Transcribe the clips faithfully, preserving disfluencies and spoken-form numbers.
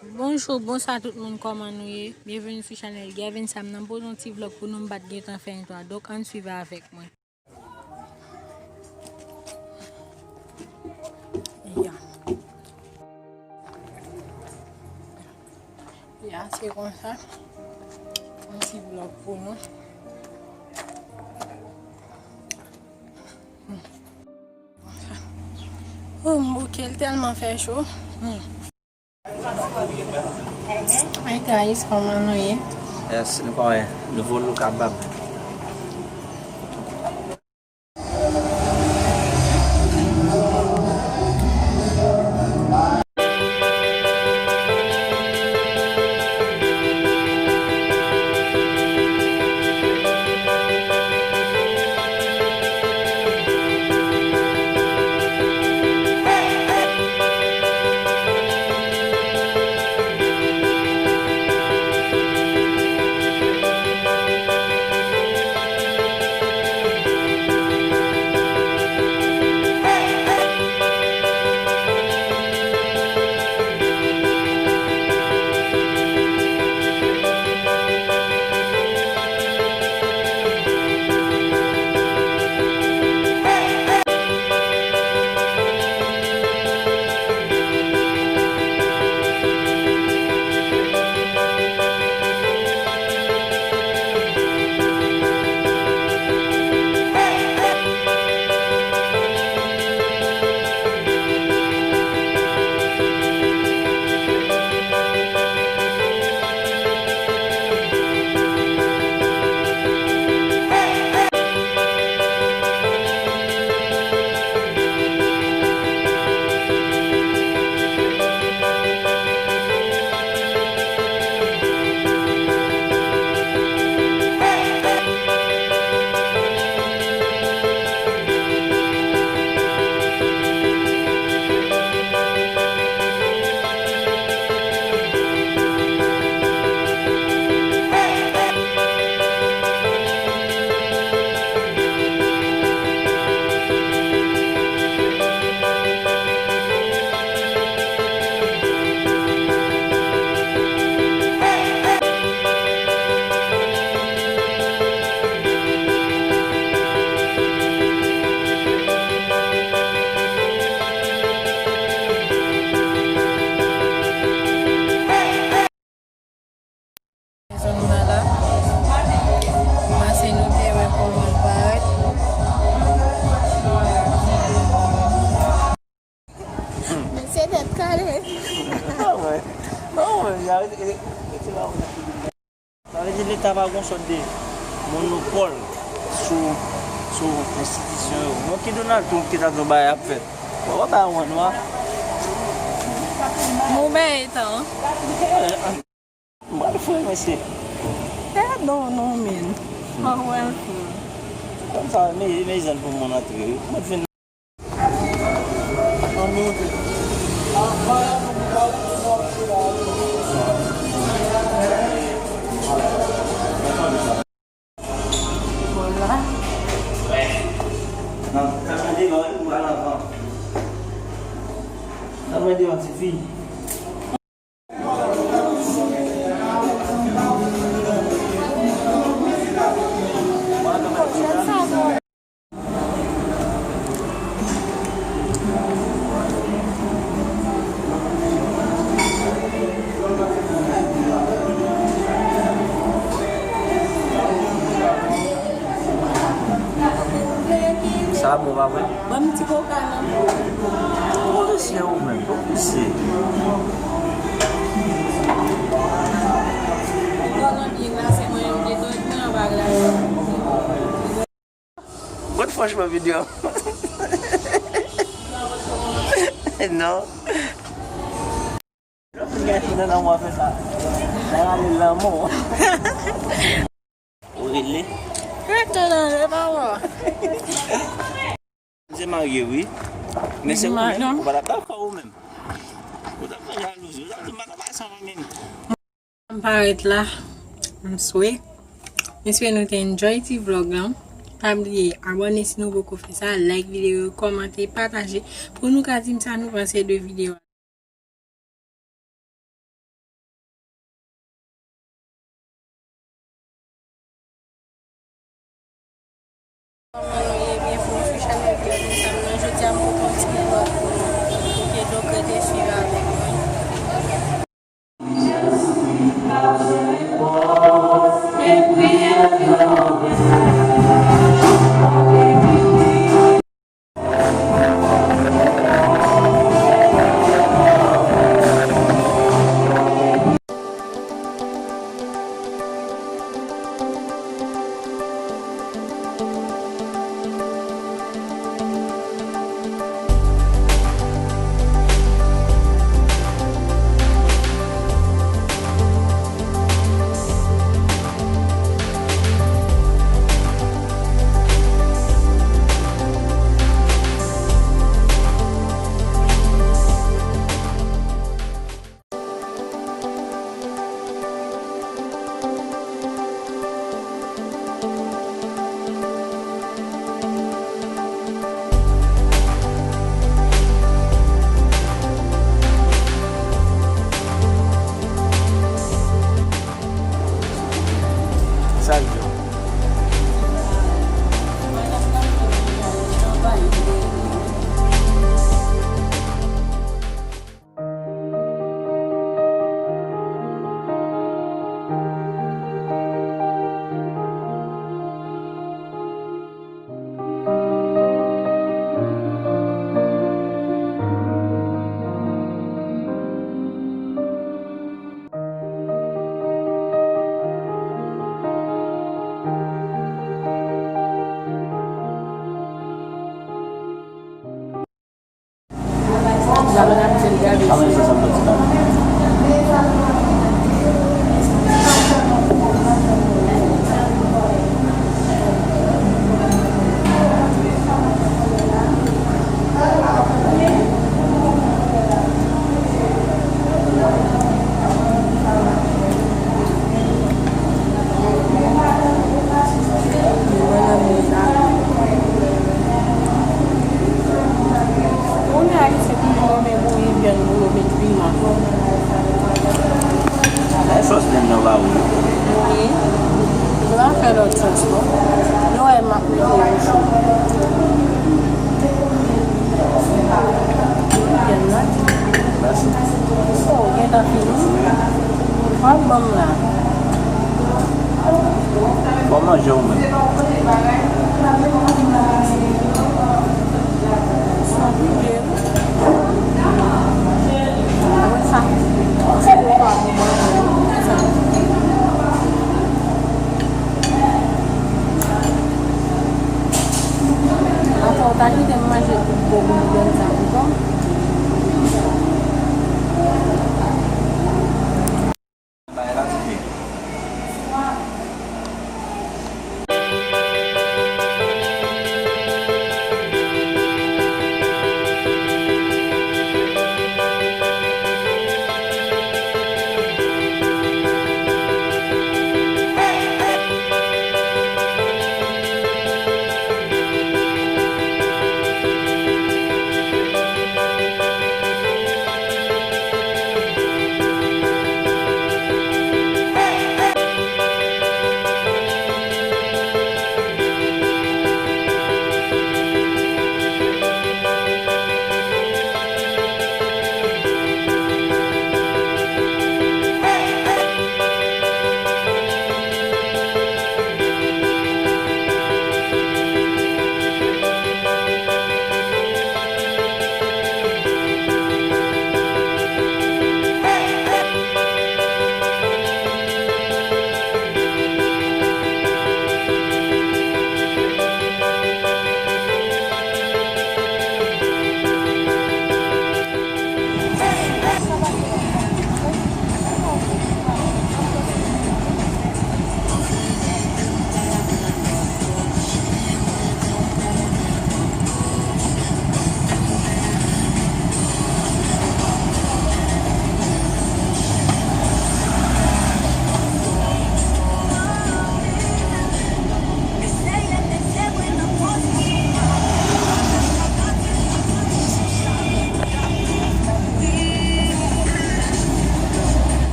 Bonjou, bonswa tout moun, kòman nou ye? Byenveni sou chanèl Gavin Sam nan, m poze yon ti vlòg pou nou, m pa t gentan fè entwo a, donk ann swiv avèk mwen. Ya. Ya, se konsa. Yon ti vlòg pou nou. Oh, m bouke, l tèlman fè cho. Hmm. Hey guys, kòman nou ye? Yes, nou kòman? Nouvo look a bab. Zòn nan la. Pase nou te wè kòman l parèt. Mesye tèt kale. Ah ouais. Non, men, y a, e, e, e, se la ou. Sa vle di Leta pa gon sòt de monopòl sou, sou enstitisyon yo. Bon, ki Donald Trump ki ta di yon bagay ap fèt? Bon, w ap bay yon nwa. Mwen bay etan. M pral fou, mesye. Eh, non, non, men. Mwen wè l fou. Konsa, me, me zòn pou moun antre. Mwen fin. Vwala. Nan, nan, nan, nan, nan, nan, nan, ti fi. Sa bon, pa vre? Ban m ti koka, non. Polisye ou menm, polisye. Kolonbyen glase, mwen menm, de dòt mwen anba glase. Bon, franchman, videyo. Non. Lè w fin gen ti nannan, w ap fè sa. Nan rale lanmou. Ou rele? Rete nan le papa. M se marye, wi. Men se ou menm, ou pa t ap ta fè ou menm. Ou t ap fè jalouzi, ou t ap di, "M pa t ap fè sa, mwen menm." M parèt la, m swe. M espere nou te enjoy ti vlòg lan. Pa bliye abòne si nou poko fè sa, like videyo, kòmante, pataje pou nou ka di m sa nou panse de videyo a. Lòt sans non. Nou wè m ap mete yo cho. Vyann nan. Mèsi. Oh, gentan fini. W ap ban m la. Bon manje ou menm. Sa pike. Apre sa, se pou pa pou manje. Atò, w ta kite m manje tout gwo boulden sa ankò? Bay la, ti fi.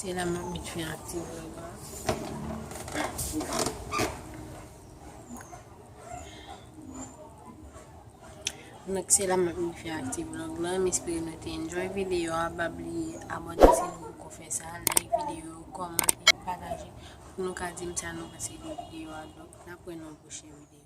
Se la m ap met fen ak ti vlog la. Donk, se la m ap met fen ak ti vlog la. M espere nou te enjoy videyo a. Pa bliye abòne si nou poko fè sa, like videyo, kòmante, pataje pou nou ka di m sa nou panse de videyo a. Donk, n ap wè nan yon pwochen videyo.